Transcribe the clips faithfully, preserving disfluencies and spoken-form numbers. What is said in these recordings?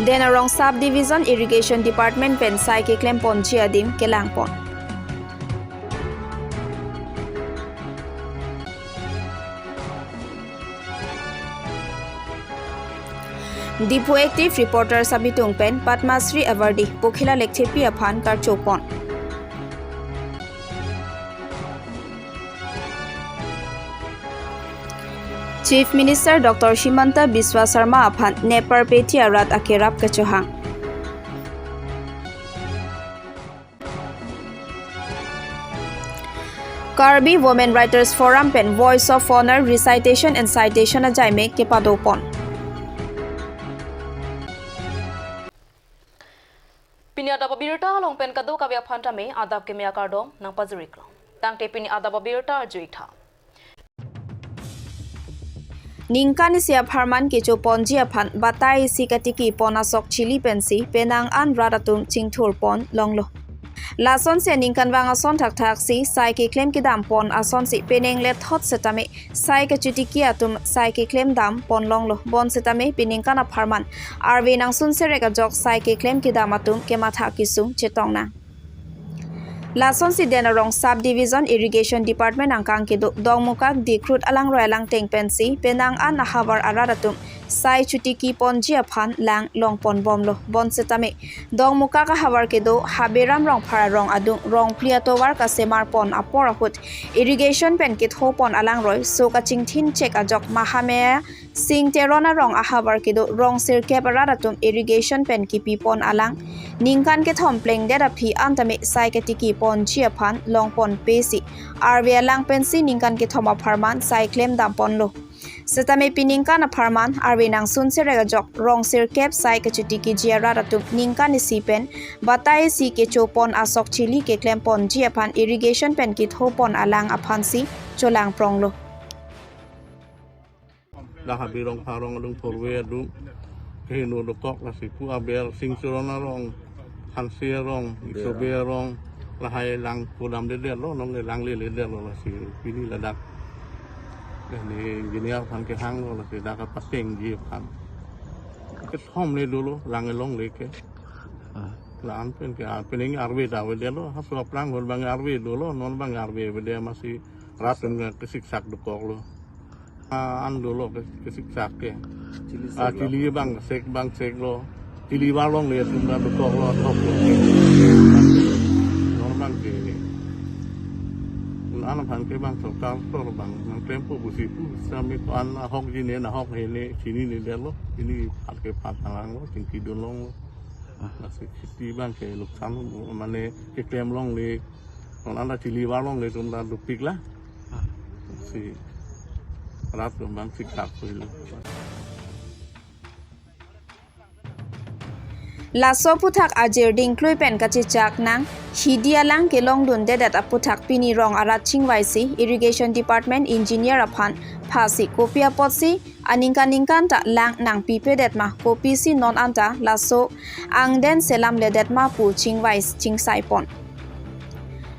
Denarong Sub Division Irrigation Department pen sai keklem ponji adim kelang pon. Diphu Active Reporter Sabitung pen Padma Shri Award Pokhila Lekthepi aphan karcho pon. Chief Minister Doctor Himanta Biswa Sarma aphan Nepar Peti arat akerap kachohang. Karbi Women Writers Forum pen Voice of Honor Recitation and Citation ajai me kepado pon. Pini adap abirta along pen kadokave aphan tame adap keme akardom nangpajir-iklo. Tangte pini adap abirta arju-ik tha. Ningkan isi apharman kecho ponji aphan batai isi katiki pon asok chili pensi penang an rat atum chingthur pon longlo. Lasonsi ningkanvang ason thakthak si sai keklem kedam pon asonsi penang lethot setame sai kachotiki atum sai keklem dam pon longlo. Bonsetame peningkan apharman arve nangsun serek ajok sai keklem kedam atum kematha kesung chetong nang. Lasonsi Denarong Sub Division Irrigation Department angkang kedo Dongmukak Dikhrut alangroi alangteng pensi penang an ahavar arat atum sai chotiki ponji aphan lang long pon bomlo. Bonsetame Dongmukak ahavar kedo Haberam Rongphar arong adung Rongphli atovar kasemar pon apor ahut irrigation pen ketho pon alangroi so kachingthin chek ajok Mahamaya Sing Teron arong ahavar kedo rong sirkep arat atum irrigation pen kipi pon alang ningkan kethom plengdet aphi an tame sai katiki ponji aphan long ponpe si arve alang pensi ningkan kethom apharman sai klem dam ponlo. Setame peningkan apharman arve nangsun serek ajok rong sirkep sai kachotiki ji arat atum ningkan isi pen batai isi kecho pon asok chili keklem ponji aphan irrigation pen ketho pon alang aphansi cholang pronglo. Dak Haberam Rongphar arong adung Thorve adung keheno dokok lasi pu aber Sing Teron arong, Hanse arong, Isobe arong, lahai lang pudam dedetlo, nonke lang leledetlo lasi pini ladak. Dak ne engineer aphan kehanglo lasi dak kapatengji aphan. Kethom le dolo, lang elongle ke. Ah. La-an pen ke, ah, penang arve ta avedetlo, halaso aphrang ahut bang arve dolo, non bang arve avedet amatsi rat pen kesiksak dokoklo. Ah, an dolo ke, kesiksak ke. Chili ah, sek lo. Chili bang sek, bang seklo. Chili varlongle atum ta dokoklo, thoklo. Non bang ke. An aphan ke bang sorkar tor bang nangklempo pusi pu, sami ko-an ahokji ne, nahok he ne, chininedetlo. Chini phat ke phat nanglo, chingki dun longlo. Ah. Lasi kheti bang ke luksan mane keklem longle. Non anta chili varlongle atum ta dopik la. Ah. Si rat atum bang siksak pulo. Laso aphuthak ajir dingklui pen kachechak nang hidi alang kelongdundedet aphuthak pini rong arat chingvaisi Irrigation Department Engineer aphan phasi kopi apotsi aningkan ningkan ta lang nangpipedet ma, kopisi non anta laso angden selamledet ma pu chingvai chingsai pon.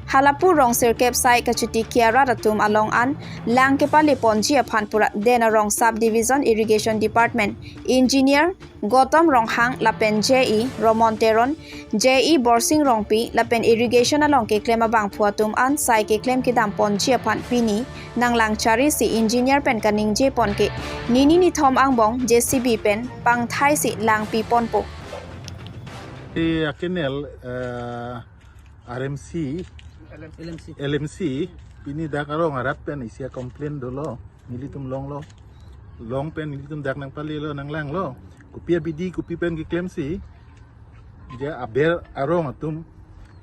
Halapu rong sirkep sai kachotiki arat atum along an lang kepale ponji aphan pura Denarong Sub Division Irrigation Department Engineer Gautam Ronghang lapen J E Romon Teron, J E Borsing Rongpi lapen irrigation along keklem abangphu atum an sai keklem kedam ponji aphan pini nanglang charisi engineer pen kaningje pon ke nini nithom angbong J C B pen pangthaisi lang pi ponpo. Di akenel, eh, R M C, L M C. L M C, pini dak arong arat pen isi a-complain dolo, nelitum longlo. Long pen nelitum dak nangpalelo, nanglanglo. Kopi abidi, kopi pen keklemsi je aber arong atum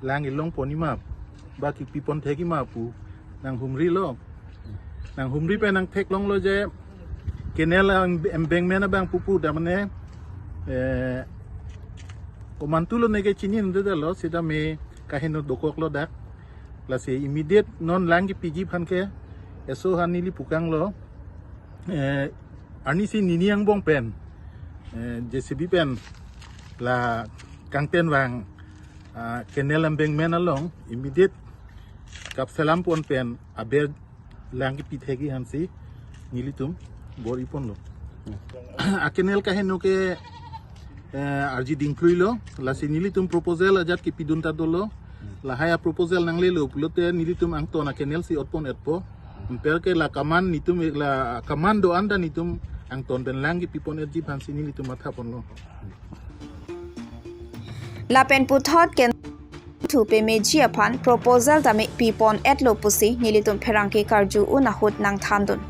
lang ilong ponji ma, ba kipi pon thekji ma pu nanghumrilo. Nanghumri pen nangtheklonglo je canal em-, embankment abang pupu damne, eh, komantulo neke chininedetlo, sitame kaheno dokoklo dak. Lasi immediate non lang kipiji aphan ke eso han neli pukanglo. Eh, arnisi nini angbong pen, eh, J C B pen la kangtenvang, ah, canal embankment along immediate kapselam pon pen aber lang kipi thekji aphansi nelitum bor-i ponlo. A-canal kaheno ke eh, arji dingkluilo, lasi nelitum proposal ajat kipidun ta dolo, lahai a proposal nanglelo pulote nelitum angton a canal si otpon etpo, anparke la kaman netum la kaman do-an ta netum angton pen lang kipipon etji aphansi nelitum mathaponlo. Lapen puthot ken thu pemeji aphan proposal tame pipon etlo pusi nelitum pherangke karju un ahut nangthandun.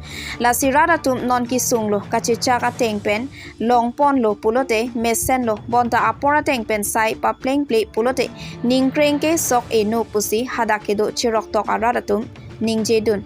Lasi rat atum non kesunglo, kachechak ateng pen longponlo pulote mesenlo, bonta apor ateng pen sai paplengple pulote ningkreng ke sok eno pusi hadak kedo cheroktok arat atum ningjedun.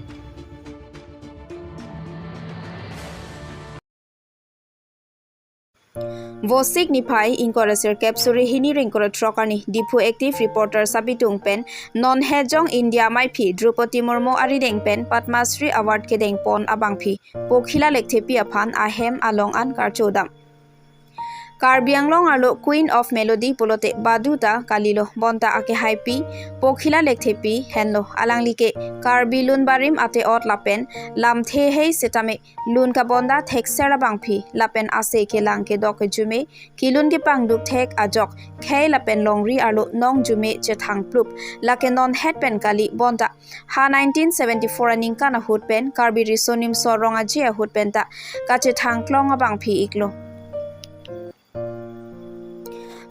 Vosik niphai ingkoi ra sirkep suri hini ra ingkoi ra throk arni Diphu Active Reporter sabitung pen non hejong India maiphi Droupadi Murmu arideng pen Padma Shri Award kedengpon abangphi Pokhila Lekthepi aphan ahem along an karchodam. Karbi Anglong arlo Queen of Melody pulote badu ta kalilo, bonta akehaipi Pokhila Lekthepi henlo. Alangli ke Karbi lun barim ate-ot lapen lamthe hei setame lun kabonda thekser abangphi lapen ase kelang kedok kejume, kelun kepangduk thek ajok khei lapen longri arlo nong jume chethang plup, lake non het pen kali, bonta ha nineteen seventy-four aningkan ahut pen Karbi Riso Nimso Rong Aje ahut pen ta kachethang klong abangphi iklo.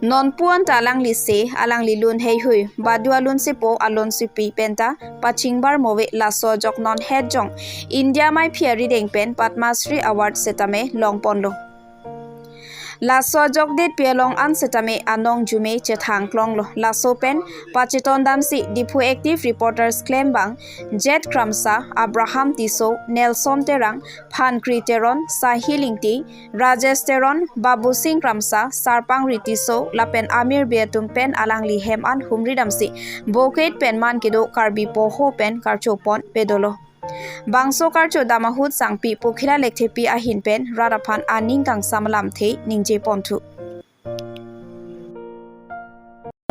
Non puan ta alangli se, alangli lun heihui, badu alun sepo, alun sipi pen ta pachingbar move, laso ajok non hejong India maiphi arideng pen Padma Shri Award setame longponlo. Laso ajok detpi along an setame anong jume chethang klonglo. Laso pen pachetondamsi Diphu Active Reporters klembang Jet Kramsa, Abraham Tisso, Nelson Terang, Phankri Teron, Sahil Ingti, Rajesh Teron, Babu Singh Kramsa, Sarpang Ritiso lapen amir bi atum pen alangli hem an humridamsi bouquet pen man kedo Karbi poho pen karchopon pedolo. Bangso karchodam ahut sangpi Pokhila Lekthepi ahin pen rat aphan aning kangsam alamthe ningjeponthu.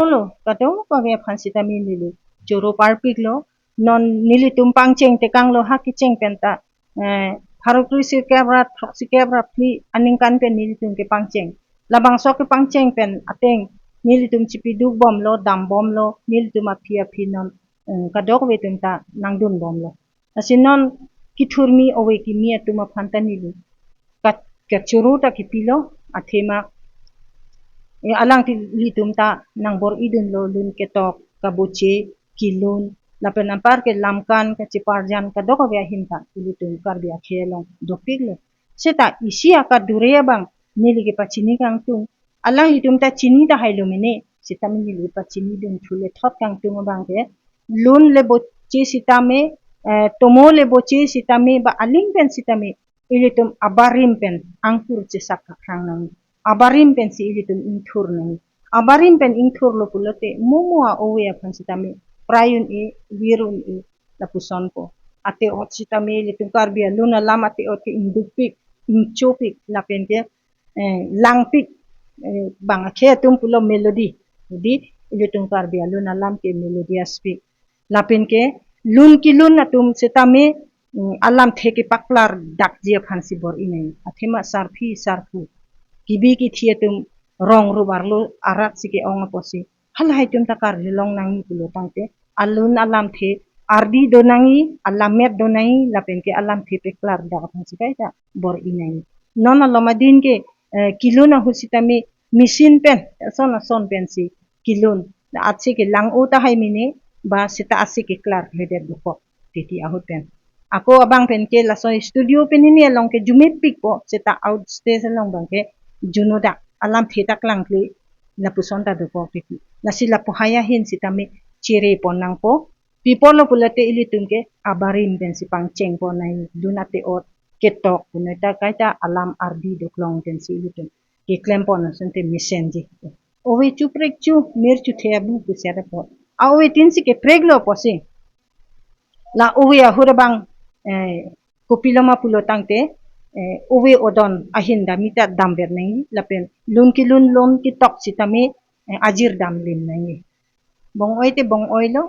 Lo, kadokave aphan sitame neli choro parpiklo, non nelitum pangcheng tekanglo ha kecheng pen ta, eh, pharo kre sirkep ra throk sirkep ra phli aningkan pen nelitum kepangcheng. Labangso kepangcheng pen ateng nelitum chipiduk bomlo, dam bomlo, nelitum aphi aphi non, eh, kadokave atum ta nangdun bomlo. Lasi non kethurmi ove kimi atum aphan ta neli kat kachoro ta kipilo, athema, eh, alanglitum ta nangbor-idunlo lun ketok, kaboche, kelun, lapen anparke lamkan kacheparjan kadokave ahin ta ilitum Karbi akhei along dopiklo. Seta isi akadure abang neli kepachini kangtung, alanglitum ta chini tahai lo mene, sitame neli pachinidun thule thot kangtung abangke, lun le boche sitame, eh, tomo le boche sitame ba aling pen sitame, ilitum abarim pen angkur chesak kakrang nang. Abarim pensi ilitum ingthur nang. Abarim pen ingthurlo pulote momo a-ove aphan sitame prai un-e, vir un-e, lapusonpo. Ate-ot sitame ilitum Karbi alun alam ate-ot ke ingdukpik, ingchopik, lapen ke, eh, langpik, eh, bang akhei atum pulo melody. Jadi, ilitum Karbi alun alam ke melodious pik. Lapen ke lun kelun atum sitame, mm, alamthe kepaklar dakji aphansi bor-i nang. Athema sarpi sarpo, kebi kethe atum rong rup arlo arat si ke-ong apotsi halahai atum ta karjulong nangji pulo tangte, alun alamthe ardi do nangji, alammet do nangji, lapen ke alamthe paklar dak aphansi kaita bor-i nang. Non alom adin ke, eh, kelun ahut sitame machine pen, ason ason pensi kelun. Atsi ke lang-o tahai mene, ba seta atsi keklarkledet dokok titi ahut pen. Ako abang pen ke laso studio pen hini along ke jumepikpo, seta out stage along abang ke junodak alamthe ta klangkle lapuson ta dokok titi. Lasi lapu hai ahin sitame cherepon nangpo. Pi apotlo pulote ilitum ke abarim pensi pangchengpon nang, lun ate-ot ketok punoi ta kaita alam ardi doklong pensi ilitum keklempon asonte mesenji. Ove chuprek chu, mir chuthe abu pusi apot. A-ove tin si kepreklo pusi. La ove ahut abang, eh, kopilo ma pulo tangte, eh, ove odon ahin dam-i ta damver nangji, lapen lun kelun lun ketok sitame, eh, ajir damlim nangji. Bong-oi te bong-oilo,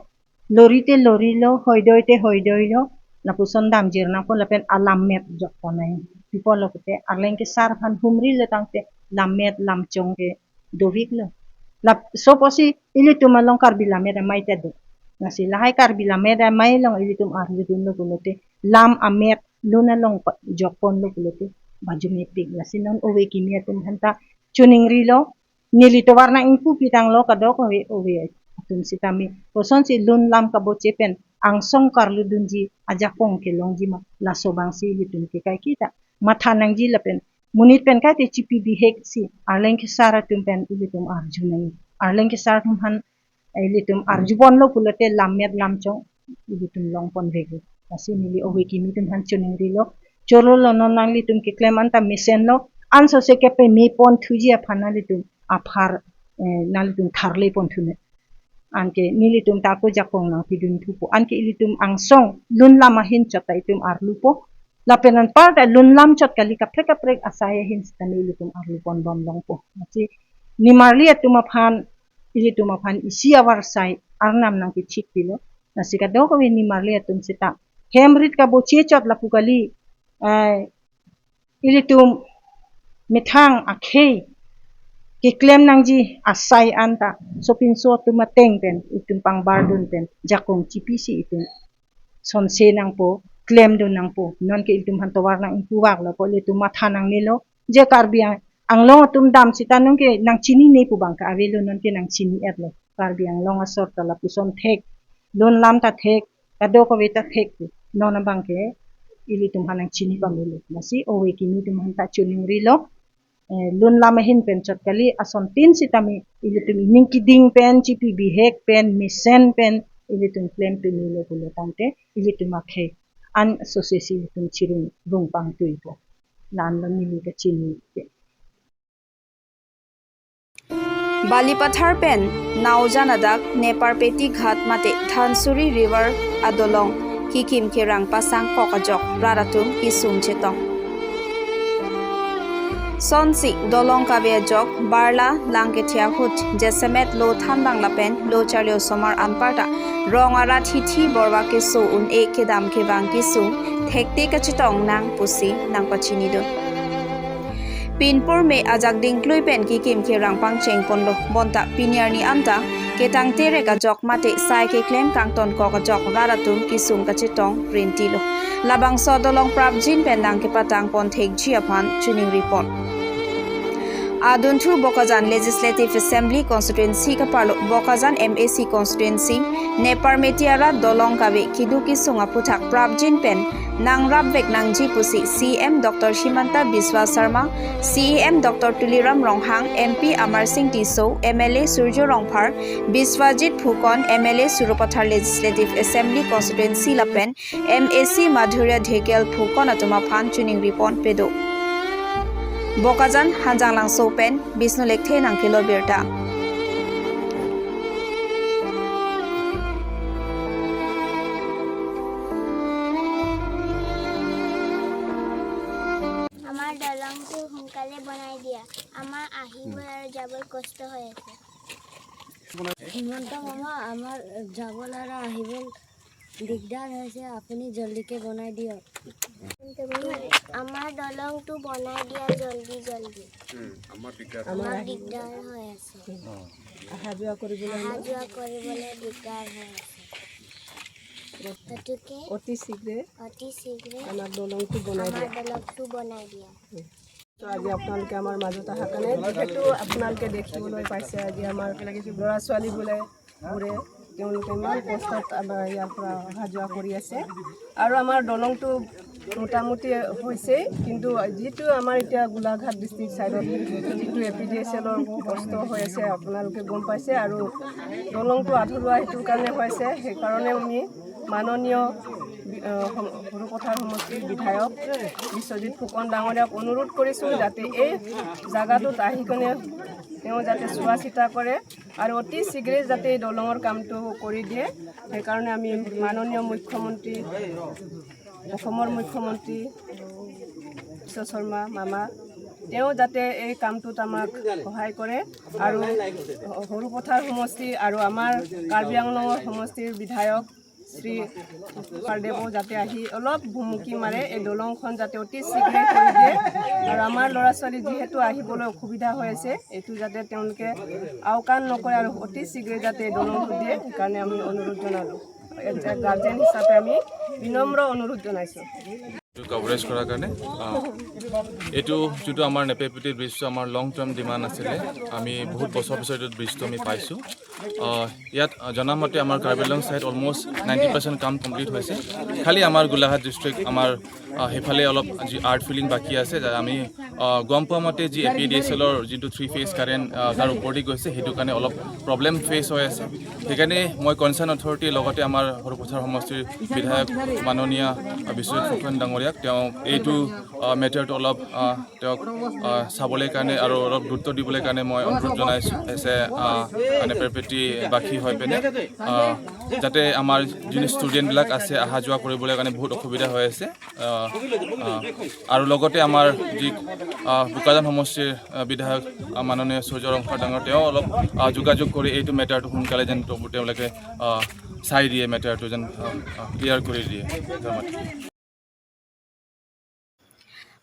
lori te lorilo, hoidoi te hoidoilo, lapuson damjir nangpo lapen alammet jokpon nangji. Pi apotlo pulote, arleng kesar aphan humrilo tangte, lammet lamchong ke dovik lo. Laso apotsi ilitum along Karbi Lammet Amei ta do. Lasi lahai Karbi Lammet Amei along ilitum arjudunlo pulote lam amet lun along pa-, jokponlo pulote bajumepik. Lasi non ove kimi atum aphanta choningrilo, neli tovar nang-ingpu pitanglo kadokave ove atum sitame. Kosonsi lun lam kaboche pen angsong karludunji ajakong kelongji ma, laso abangsi ilitum ke kaiketa matha nangji lapen monit pen kaite chipi biheksi arleng kesar atum pen ilitum arju nang. Arleng kesar atum aphan ilitum arjuponlo pulote lammet lamchong ilitum longponvek. Lasi neli ove kimi atum aphan choningrilo. Chorolo, non nanglitum keklem anta mesenlo. Ansose kepemeponthuji aphan nanglitum aphar, eh, nanglitum tharleponthu ne. Anke nelitum ta ako jakong nangpidunthupo. Anke ilitum angsong lun lam ahin chot ta itum arlupo. Lapen anparta lun lam chot kali, kaprek kaprek asai ahin sitame ilitum arluponbom longpo. Lasi nimarli atum aphan, ilitum aphan isi avarsai Arnam nangkethikpilo. Lasi kadokave nimarli atum sita hem rit kaboche chot lapu kali, eh, ilitum methang akhei keklem nangji asai anta sopinso atum ateng pen itum pangbardun pen jakong chipisi itum sonse nangpo, klemdun nangpo. Nonke ilitum aphan tovar nang-ingpuvaklo, ko ilitum matha nangnelo. Je Karbi Ang-, Anglong atum dam sita nonke nangchinine pu abang ke avelo, nonke nangchini-etlo. Karbi Anglong asor ta lapuson thek, lun lam ta thek, kadokave ta thek pu. Non abang ke ilitum aphan nangchini pamelo. Lasi ove kimi atum aphanta choningrilo. Eh, lun lam ahin pen chot kali, asontin sitame ilitum ining keding pen, chipi bihek pen, mesen pen ilitum klem pemelo pulo tangte ilitum akhei ansosesi ilitum chirung rung pangtuipo. La-anlo neli kachini ke. Balipathar pen Naujan adak Neparpeti Ghat mate Dhansiri River adolong kikim kerang pasangkok ajok rat atum kesung chetong. Sonsi dolong kave ajok barla lang kethe ahut jasemet lo thanbang lapen lo charli osomar anparta rong arat hithi borwa keso un-e kedam kevang kesung thekte kachetong nang pusi nangpachinidun. Pinpur me ajak dingklui pen kikim kerang pangchengponlo, bonta pini arni anta ketang terek ajok mate sai keklem kangtonkok ajok rat atum kesung kachetong rentilo. Labangso dolong prapjin pen nangkepatangpon thekji aphan choningripon. Adunthu Bokajan Legislative Assembly Constituency kaparlo Bokajan M A C Constituency, Neparmeti arat dolong kave keduk kesung aphuthak prapjin pen nangrapvek nangji pusi C M Doctor Himanta Biswa Sarma, C E M Doctor Tuliram Ronghang, M P Amar Singh Tisso, M L A Surjya Rongphar, Biswajit Phukon, M L A Sarupathar Legislative Assembly Constituency lapen M A C Madhurya Dhekial Phukon atum aphan choningripon pedo. Bokajan Hanjanglangso pen Bishnu Lekthe nangkelo birta. আমাৰ দলংটো সোনকালে বনাই দিয়া, আমাৰ আহিব আৰু যাবৰ কষ্ট হৈ আছে। হিমন্ত মামা, আমাৰ যাবলৈ আৰু আহিব দিগদাৰ হৈছে, আপুনি জল্দিকে বনাই দিয়ক। আমাৰ দলংটো বনাই দিয়া জল্দি জল্দি। উম, আমাৰ দিগদাৰ। আমাৰ দিগদাৰ হৈ আছে। অ। অহা যোৱা কৰিবলৈ অহা যোৱা কৰিবলৈ দিগদাৰ হৈ আছে। গতিকে অতি শীঘ্ৰে অতি শীঘ্ৰে আমাৰ দলংটো বনাই আমাৰ দিয়া। দলংটো বনাই দিয়া। উম। তো আজি আপোনালোকে আমাৰ মাজত অহাৰ কাৰণে, যিহেতু আপোনালোকে দেখিবলৈ পাইছে, আজি আমাৰ ল'ৰা ছোৱালীবোৰে, বোৰে, তেওঁলোকে ইমান কষ্টত আমাৰ ইয়াৰ পৰা অহা যোৱা কৰি আছে। আৰু আমাৰ দলংটো মোটামুটি হৈছেই, কিন্তু যিটো আমাৰ এতিয়া গোলাঘাট ডিষ্ট্ৰিক্ট চাইডত যিটো এ পি ডি এছ এলৰ কষ্ট হৈ আছে, আপোনালোকে গম পাইছে। আৰু দলংটো আধৰুৱা সেইটোৰ কাৰণে হৈছে, সেইকাৰণে আমি মাননীয় বি-, আহ, সম-, সৰুপথাৰ সমষ্টিৰ বিধায়ক বিশ্বজিৎ ফুকন ডাঙৰীয়াক অনুৰোধ কৰিছোঁ, যাতে এই জাগাটোত আহি কেনে তেওঁ যাতে চোৱা চিতা কৰে আৰু অতি শীঘ্ৰে যাতে এই দলঙৰ কামটো কৰি দিয়ে। সেইকাৰণে আমি মাননীয় মুখ্যমন্ত্ৰী, অসমৰ মুখ্যমন্ত্ৰী বিশ্ব শৰ্মা মামা, তেওঁ যাতে এই কামটোত আমাক সহায় কৰে আৰু সৰুপথাৰ সমষ্টি আৰু আমাৰ কাৰ্বি আংলঙৰ সমষ্টিৰ বিধায়ক শ্ৰী শংকৰদেৱো যাতে আহি অলপ ভুমুকি মাৰে, এই দলংখন যাতে অতি শীঘ্ৰে কৰি দিয়ে। আৰু আমাৰ ল'ৰা ছোৱালী যিহেতু আহিবলৈ অসুবিধা হৈ আছে, এইটো যাতে তেওঁলোকে আওকাণ নকৰে আৰু অতি শীঘ্ৰে যাতে এই দলংটো দিয়ে, সেইকাৰণে আমি অনুৰোধ জনালোঁ। এটা গাৰ্জেন হিচাপে আমি বিনম্ৰ অনুৰোধ জনাইছোঁ। এইটো কভাৰেজ কৰাৰ কাৰণে। আহ, এইটো যোনটো আমাৰ নেপেপিটি ব্ৰিজটো আমাৰ লং টাৰ্ম ডিমাণ্ড আছিলে, আমি বহুত বছৰ পিছত এইটো ব্ৰিজটো আমি পাইছোঁ। আহ, ইয়াত, আহ, জনামতে আমাৰ Karbi Anglong side almost ninety percent কাম কমপ্লিট হৈছে। খালি আমাৰ গোলাঘাট ডিষ্ট্ৰিক্ট আমাৰ, আহ, সেইফালে অলপ যি আৰ্ট ফিলিং বাকী আছে, যা-, আমি, আহ, গম পোৱা মতে যি এ পি ডি এছ এলৰ যোনটো থ্ৰী ফেজ কাৰেণ্ট, আহ, তাৰ ওপৰেদি গৈছে, সেইটো কাৰণে অলপ প্ৰব্লেম ফেচ হৈ আছে। সেইকাৰণে মই কনচাৰ্ণ অথৰিটিৰ লগতে আমাৰ সৰুপথাৰ সমষ্টিৰ বিধায়ক মাননীয় বিশ্বজিৎ ফুকন ডাঙৰীয়াক তেওঁ এইটো, আহ, মেটাৰটো অলপ, আহ, তেওঁক, আহ, চাবলৈ কাৰণে আৰু অলপ গুৰুত্ব দিবলৈ কাৰণে মই অনুৰোধ জনাইছোঁ। এছে, আহ, মানে নেপেপিটি বাসী হৈ পিনে, আহ, যাতে আমাৰ যোন ষ্টুডেণ্টবিলাক আছে, অহা যোৱা কৰিবলৈ কাৰণে বহুত অসুবিধা হৈ আছে। আহ, আহ, আৰু লগতে আমাৰ যি, আহ, বোকাজান সমষ্টিৰ, আহ, বিধায়ক, আহ, মাননীয় সূৰ্য ৰংফৰ ডাঙৰ, তেওঁ অলপ, আহ, যোগাযোগ কৰি এইটো মেটাৰটো সোনকালে যেন তেওঁ-, তেওঁলোকে, আহ, চাই দিয়ে, মেটাৰটো যেন, আহ, আহ, ক্লিয়াৰ কৰি দিয়ে। ধন্যবাদ।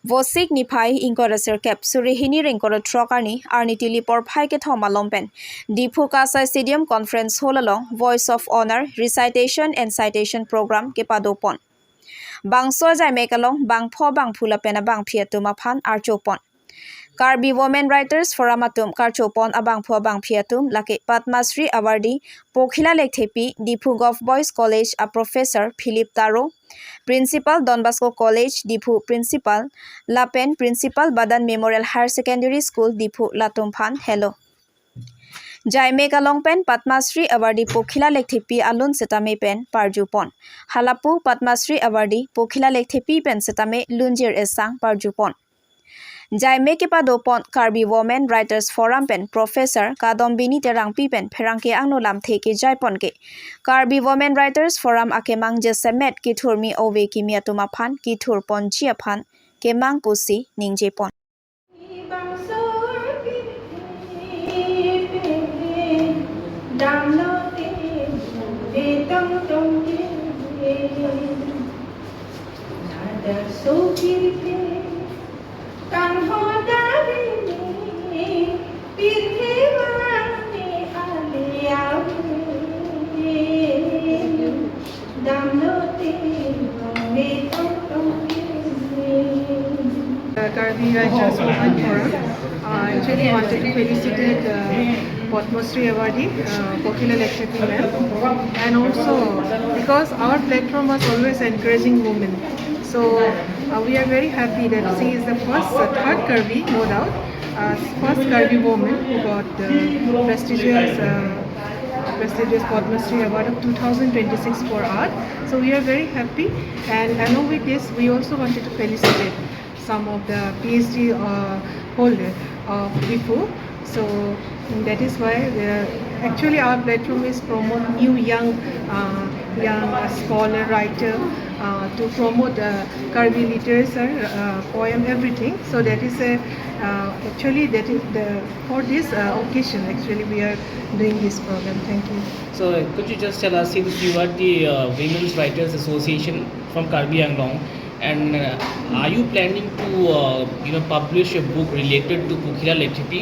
Vosik niphai ingkoi ra sirkep, suri hini ra ingkoi ra throk arni, arni tili porphai kethom along pen Diphu Kasai Stadium Conference Hall along Voice of Honour Recitation and Citation Program kepadopon. Bangso ajaimek along bangpho bangphu lapen abangphi atum aphan archopon. Karbi Women Writers Forum atum karchopon abangpho abangphi atum lake Padma Shri Awardee Pokhila Lekthepi, Diphu Govt Boys College a Professor Philip Taro, Principal Don Bosco College Diphu Principal lapen Principal Badan Memorial Higher Secondary School Diphu latum aphan helo. Jaimek along pen Padma Shri Awardee Pokhila Lekthepi alun setame pen parjupon. Halapu Padma Shri Awardee Pokhila Lekthepi pen setame Lunjir Esang parjupon. Jaimek kepadopon Karbi Women Writers Forum pen Professor Kadombini Terangpi pen pherangke angno lamthe kejaipon ke Karbi Women Writers Forum akemang jasemet kethurmi ove kimi atum aphan kethurponji aphan kemang pusi ningjepon. Uh, Karbi Writers Women Forum, uh, actually wanted to felicitate, uh, Padma Shri Awardee, uh, Pokhila Lekthepi ma'am. And also, because our platform was always encouraging women, so, uh, we are very happy that she is the first, uh, third Karbi, no doubt, uh, first Karbi woman who got the prestigious, uh, prestigious Padma Shri Award of two thousand twenty-six for art. So we are very happy, and along with this, we also wanted to felicitate some of the P H D, uh, holder of Diphu. So that is why, uh, actually our platform is promote new young, uh, young, uh, scholar, writer, uh, to promote, uh, Karbi literature, uh, poem, everything. So that is a, uh, actually that is the, for this, uh, occasion actually we are doing this program. Thank you. So, uh, could you just tell us, since you are the, uh, Women's Writers Association from Karbi Anglong, and, uh, are you planning to, uh, you know, publish a book related to Pokhila Lekthepi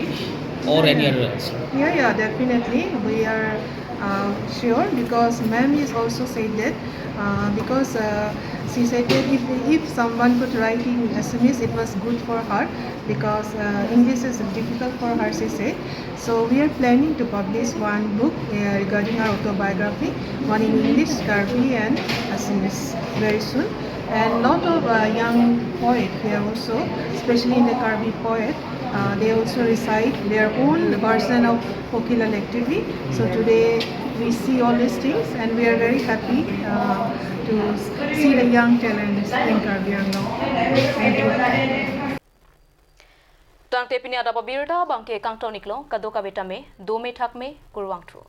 or any other? Yeah, yeah, definitely. We are, uh, sure, because ma'am is also said that, uh, because, uh, she said that if, if someone could write in Assamese, it was good for her, because, uh, English is difficult for her, she said. So we are planning to publish one book, uh, regarding our autobiography, one in English, Karbi and Assamese very soon. And lot of, uh, young poet here also, especially in the Karbi poet, uh, they also recite their own version of Pokhila Lekthepi. So today we see all these things and we are very happy, uh, to see the young talents in Karbi Anglong. Thank you. Tangte pini adap abirta abangke kangton iklo, kadokave tame dome thakme, kurvangthu.